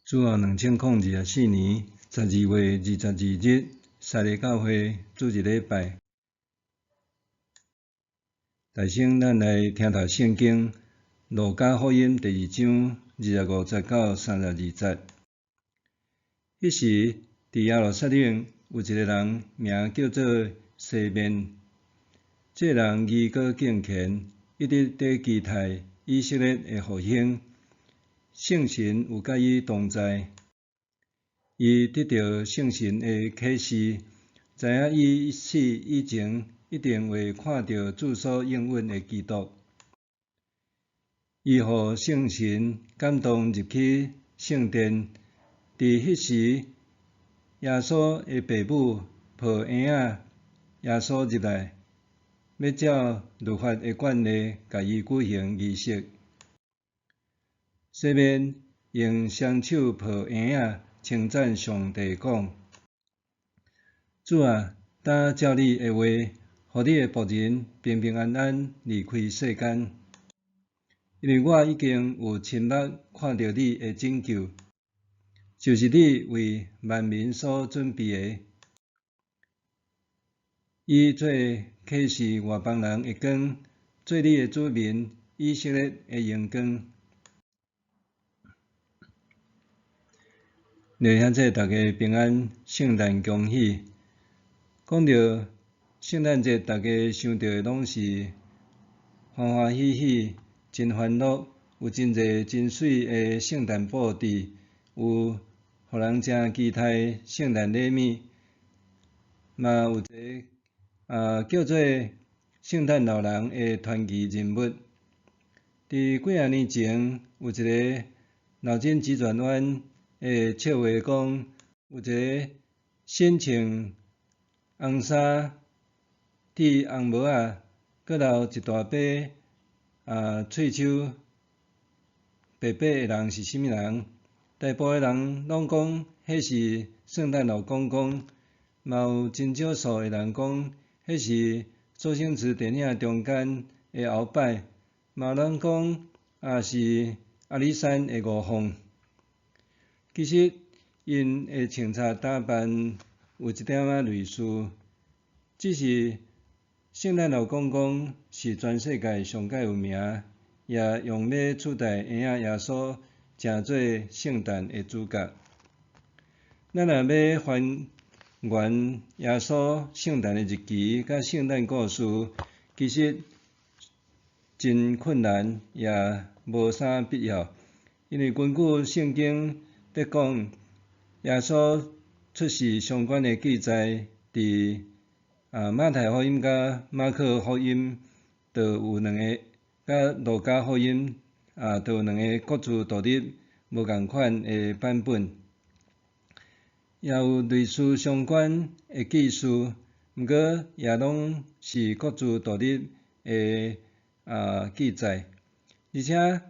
主後2024年12月22日，三个教會主日禮拜。大先咱來聽讀聖經《路加福音》第二章25節到32節。彼時，佇耶路撒冷有一个人名叫做西面，這个人義閣敬虔，一直佇期待以色列的復興。聖神有佮伊同在，伊得著聖神的啟示，知影伊死以前一定會看著主所應允的基督。伊予聖神感動入去聖殿，佇彼時，耶穌的爸母抱嬰仔耶穌入來，欲照律法的慣例，共伊舉行儀式。西面用雙手抱嬰仔，稱讚上帝講：主啊，當照你的話，予你的僕人平平安安離開世間，因為我已經有親目看著你的拯救，就是你為萬民所準備的，以做啟示外邦人的光，做你的子民以色列的榮光。弟兄姊妹，大家平安，聖誕恭喜！講到聖誕節，大家想著的攏是歡歡喜喜、真歡樂，有真濟真媠的聖誕布置，有予人誠期待聖誕禮物，嘛有一个叫做聖誕老人的傳奇人物。佇幾仔年前，有一个腦筋急轉彎的笑話講，有一个身穿紅衫、戴紅帽仔，閣留一大把喙鬚白白的人是啥物人？大部分人攏講彼是聖誕老公公，嘛有真少數的人講彼是周星馳電影中間的後擺，嘛有人講是阿里山的五鳳。其實，𪜶的穿插打扮有一點仔類似，只是聖誕老公公是全世界上蓋有名，也用欲取代嬰仔耶穌，成做聖誕的主角。咱若欲還原耶穌聖誕的日期佮聖誕故事，其實真困難，也無啥必要，因為根據聖經佇講耶穌出世相關的記載，佇馬太福音佮馬可福音都有兩个，佮路加福音都有兩个各自獨立無仝款的版本，也有類似相關的記事，毋過也攏是各自獨立的記載。而且，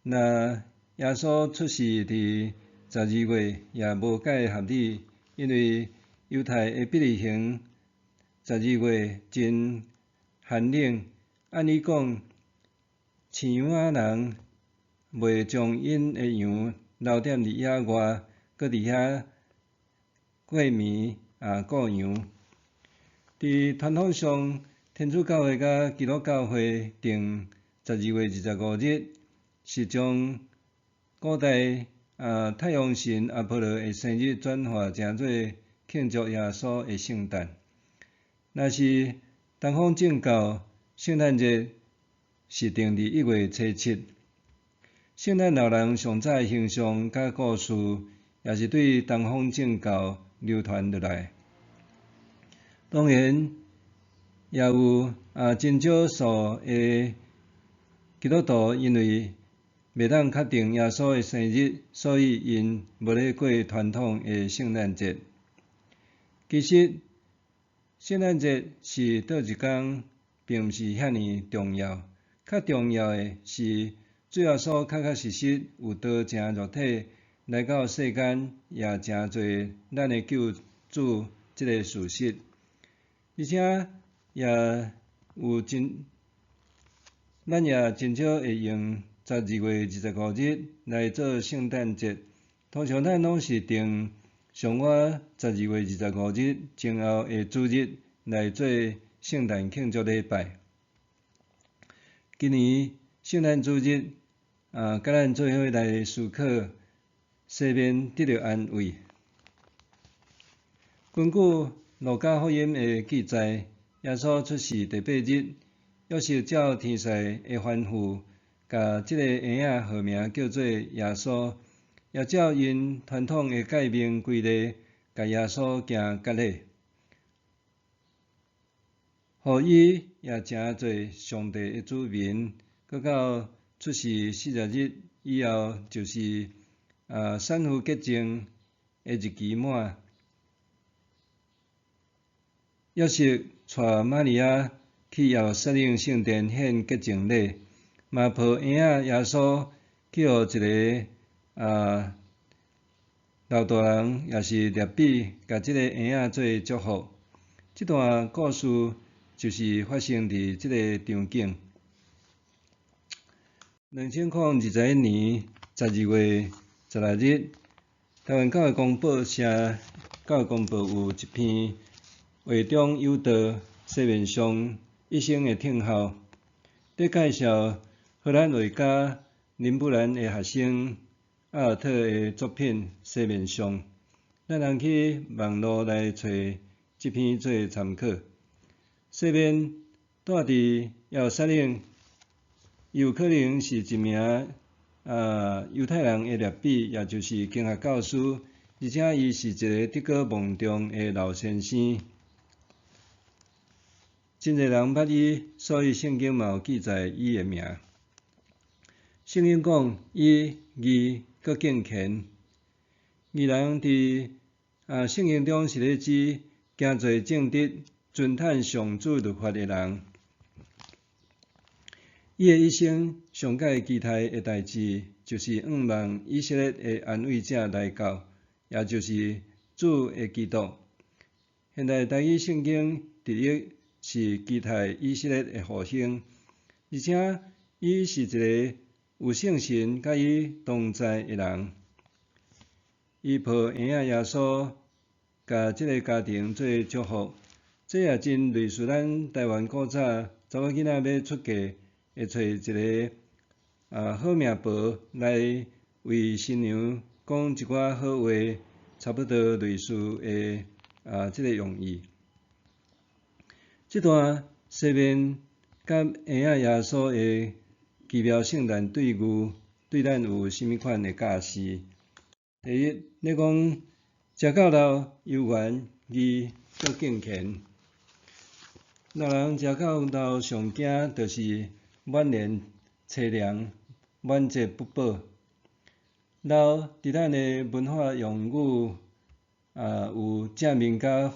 若耶穌出世佇12月也無蓋合理，因為猶太的伯利恆十二月真寒冷，按理講，飼羊仔人袂將𪜶的羊留踮佇野外，閣佇遐過暝顧羊。佇傳統上，天主教會佮基督教會定12月25日，是將古代太陽神阿波羅的生日轉化成做慶祝耶穌的聖誕。若是東方正教，聖誕節是定佇1月初7。聖誕老人上早的形象佮故事，也是對東方正教流傳落來。當然，也有真少數的基督徒因為袂當確定耶穌的生日，所以𪜶無咧過傳統的聖誕節。其實，聖誕節是佗一工，並毋是遐爾重要。較重要的是，主耶穌確確實實有道成肉體來到世間，也成做咱的救主這个事實。而且也有真，咱也真少會用十二月二十五日來做聖誕節，通常咱攏是定上晚12月25日前後的主日來做聖誕慶祝禮拜。今年聖誕主日啊，佮咱做伙來思考西面得著安慰。根據路加福音的記載，耶穌出世第八日，約瑟照天使的吩咐，共這個嬰仔號名叫做耶穌，也照𪜶傳統的誡命規例，共耶穌行割禮，予伊也成做上帝的子民。閣到出世40日以後，就是產婦潔淨的日期滿，約瑟帶瑪利亞去耶路撒冷聖殿獻潔淨禮，嘛抱嬰仔耶穌去予一个老大人，也是辣彼，共這个嬰仔做祝福。這段故事就是發生佇這个場景。2021年12月16日，台灣教會公報社教會公報有一篇畫中有道西面上一生的聽候，佇介紹荷蘭畫家林布蘭的學生阿爾特的作品《西面像》，咱通去網路來揣這篇做參考。西面住佇耶路撒冷，有可能是一名猶太人的辣彼，也就是經學教師，而且伊是一个德高望重的老先生。真濟人捌伊，所以聖經嘛有記載伊的名。聖經講，伊義閣敬虔。義人佇聖經中是咧指行做正直、遵趁上主律法的人。伊的一生上蓋期待的代誌，就是向望以色列的安慰者來到，也就是主的基督。現代台語聖經直譯是期待以色列的復興，而且伊是一个有聖神佮伊同在的人。伊抱嬰仔耶穌，共這个家庭做祝福，這也真類似咱台灣古早查某囡仔欲出嫁，會揣一个好命婆來為新娘講一寡好話，差不多類似的這个用意。這段西面佮嬰仔耶穌的奇妙聖誕對遇，對咱有啥物款的教示？第一，咧講食到老猶原義閣敬虔。老人食到老上驚就是滿臉淒涼、滿節不保。老佇咱的文化用語有正面佮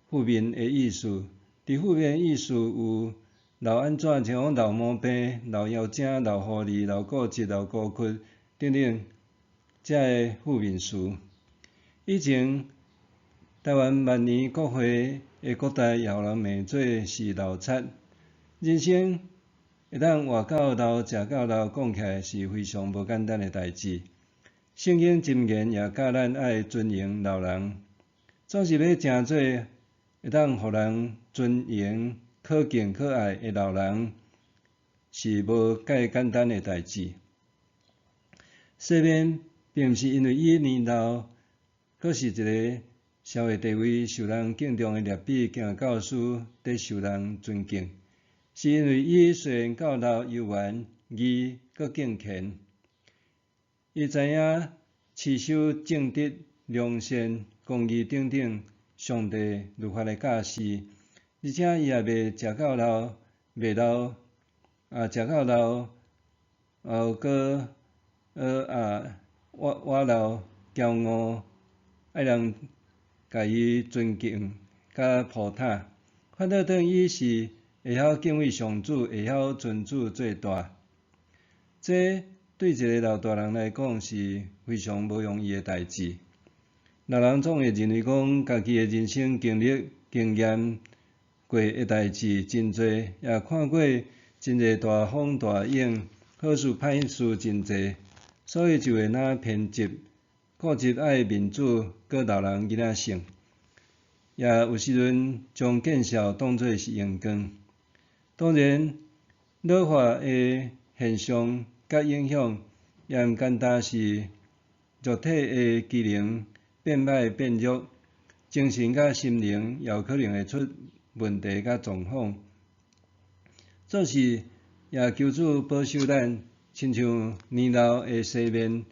負面的意思。佇負面意思有老按怎，像講老毛病、老腰精、老狐狸、老固執、老孤骨等等，這个負面詞。以前台灣萬年國會的國代也予人罵做是老賊。人生會當活到老，食到老，講起來是非常無簡單的代誌。聖經箴言也教咱愛尊榮老人，總是欲成做會當予人尊榮、可敬可愛的老人，是無蓋簡單的代誌。西面並毋是因為伊年老，閣是一个社會地位受人敬重的辣彼經學教師，佇受人尊敬，是因為伊雖然到老猶原義閣敬虔，伊知影持守正直、良善、公義等等上帝律法的教示，而且伊也袂食到老，袂老，食到老，後閣倚老驕傲，愛人共伊尊敬佮抱疼，反倒轉伊是會曉敬畏上主，會曉尊主做大。這對一个老大人來講是非常無容易的代誌。老人總會認為講，家己的人生經歷、經驗過的代誌真濟，也看過真濟大風大浪，好事歹事真濟，所以就會若偏執，固執愛面子，閣老人囡仔性，也有時陣將見笑當做是榮光。當然，老化的現象佮影響，也毋單單是肉體的機能變歹變弱，精神佮心靈也有可能會出問題佮狀況。做是也求主保守咱，親像年老的西面，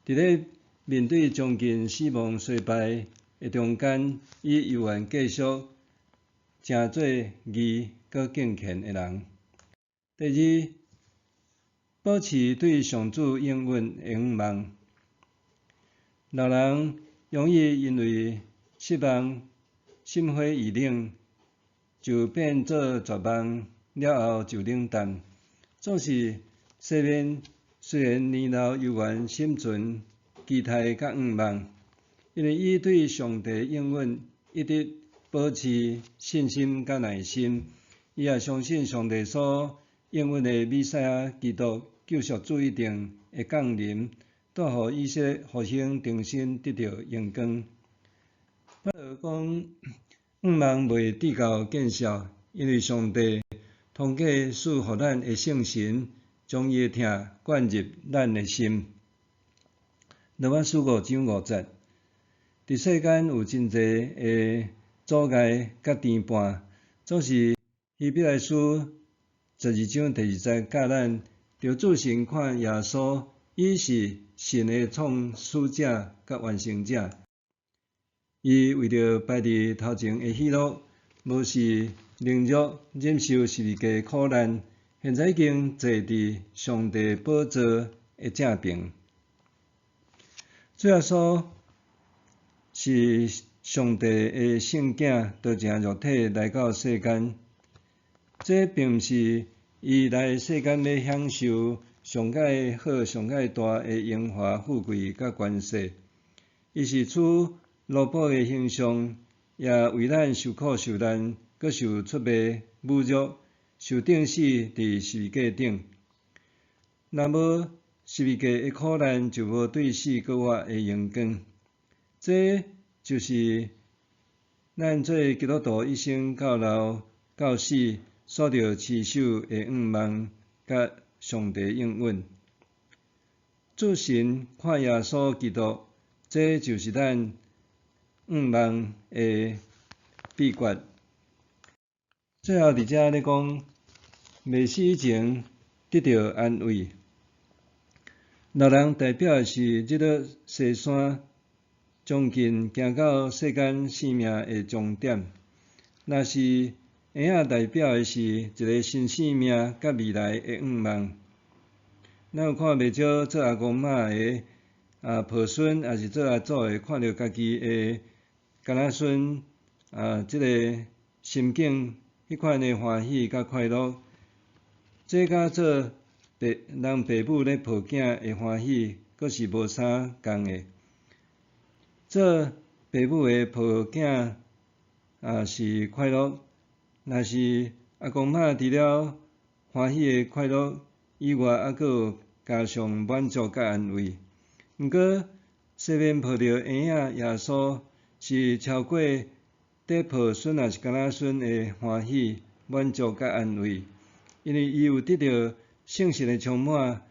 佇咧面對將近死亡衰敗的中間，伊猶原繼續成做義閣敬虔的人。第二，保持對上主應允的向望。老人容易因為失望、心灰意冷，就變做絕望，了後就冷淡。總是西面雖然年老，猶原心存期待佮向望，因為伊對上帝應允一直保持信心佮耐心，伊也相信上帝所應允的彌賽亞基督救贖主一定會降臨，帶予以色列復興重新得著榮光。保羅講，向望袂致到見笑，因為上帝通過賜予咱的聖神，將伊的疼灌入咱的心。羅馬書五章五節，佇世間有真濟的阻礙佮牽絆，總是希伯來書12章第二節教咱，著注神看耶穌，伊是信的創始者佮完成者。伊為著擺佇頭前的喜樂，無視凌辱，忍受十字架苦難，現在已經坐佇上帝寶座的正爿。主耶穌是上帝的聖子，道成肉體來到世間。這並毋是伊來世間欲享受上蓋好、上蓋大的榮華富貴佮權勢。伊是取奴僕的形象，也為咱受苦受難，閣受出賣、侮辱，受釘死佇十字架頂。若無十字架的苦難，就無對死閣活的榮光。這就是咱做基督徒一生到老到死所著持守的向望，佮上帝應允。注神看耶穌基督，這就是咱向望的秘訣。最後佇遮咧講，未死以前得著安慰。老人代表的是日落西山，將近行到世間生命的終點。若是嬰仔代表的是一个新生命佮未來的向望。咱有看袂少做阿公媽的抱孫，抑是做阿祖的，看著家己的囡仔孫這个心境，彼款的歡喜佮快樂，這佮做爸人爸母咧抱囝的歡喜，閣是無啥仝的。做爸母的抱囝是快樂，若是阿公媽除了歡喜的快樂以外，猶閣有加上滿足佮安慰。毋過，西面抱著嬰仔耶穌，是超過佇抱孫抑是囡仔孫的歡喜、滿足佮安慰，因為伊有得著聖神的充滿，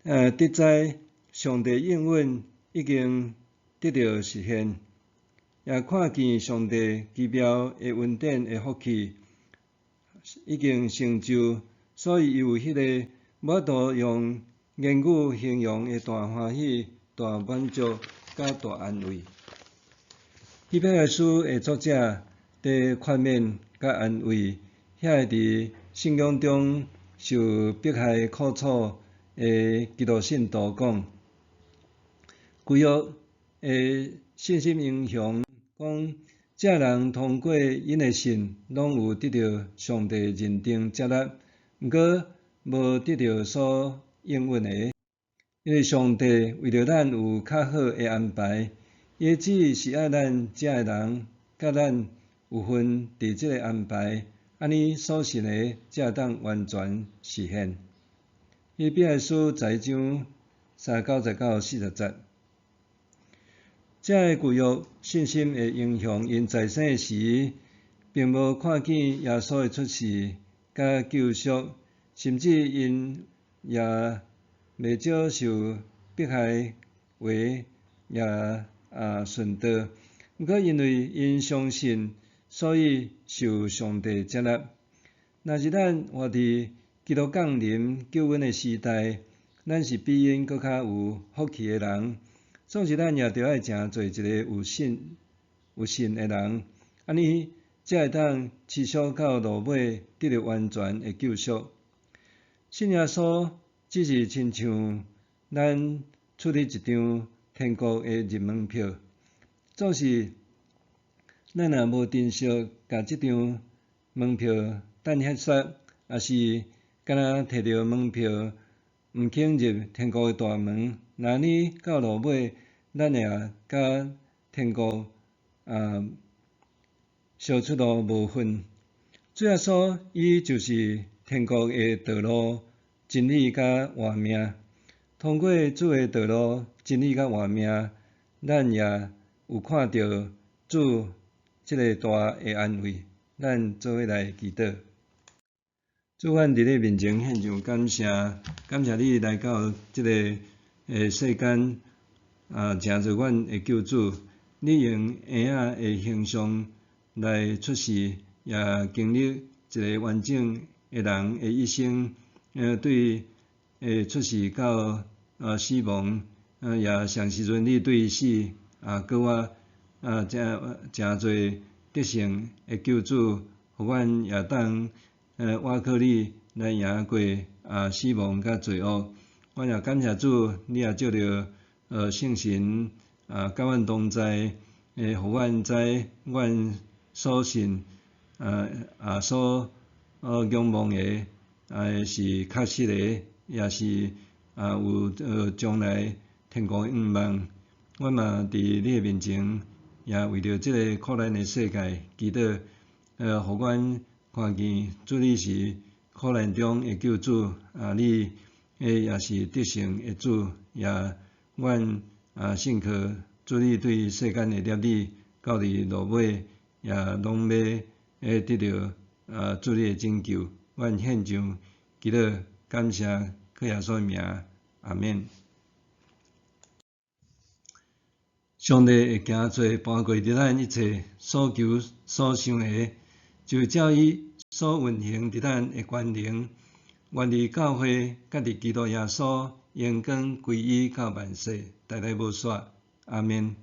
得知上帝應允已經得著實現，也看見上帝奇妙的恩典的福氣已經成就，所以伊有彼个無法度用言語形容的大歡喜、大滿足、佮大安慰。希伯來書的作者佇勸勉佮安慰遐個佇信仰中受迫害苦楚的基督信徒講，舊約的信心英雄講，這人通過𪜶的信，攏有得著上帝認定接納，毋過無得著所應允的，因為上帝為著咱有較好的安排，伊的旨意是愛咱遮的人，佮咱有份佇這个安排，按呢所信的才會當完全實現。希伯來書11章39節到40節。遮个舊約信心的英雄，𪜶在生時，並無看見耶穌的出世佮救贖，甚至𪜶也袂少受迫害話也殉道。毋過因為𪜶相信，所以受上帝接納。若是咱活佇基督降臨救恩的時代，咱是比𪜶閣較有福氣的人。總是咱也著愛成做一个有信的人，按呢才會當持續到落尾得著完全的救贖。信耶穌只是親像咱出去一張天國的入門票，總是咱若無珍惜共這張門票等歇煞，抑是干焦提著門票毋肯入天國的大門，若按呢到落尾，咱也佮天國相出路無份。主耶穌伊就是天國的道路、真理佮活命。通過主的道路、真理佮活命，咱也有看著主這个大的安慰。咱做伙來祈禱。主，阮佇你面前獻上感謝，感謝你來到這个世間，成做阮的救主。你用嬰仔的形象來出世，也經歷一個完整的人的一生，對出世到死亡，也啥時陣你對死閣活，成做得勝的救主，予阮也當倚靠你來贏過死亡佮罪惡。阮也感謝主，你也藉著聖神佮阮同在，予阮知阮所信所仰望的是確實的，也是有將來天國的向望。阮嘛佇你的面前，也為著這个苦難的世界祈禱，予阮看見主你是苦難中的救主，你也是得勝的主，也阮信靠主你對世間的立意，到佇落尾也攏欲得著主你的拯救。阮獻上祈禱，感謝靠耶穌的名，阿們。上帝會行做搬過佇咱一切所求所想的，就照伊所運行佇咱的權能，願佇教會佮佇基督耶穌榮光歸於到萬世，代代無煞。阿們。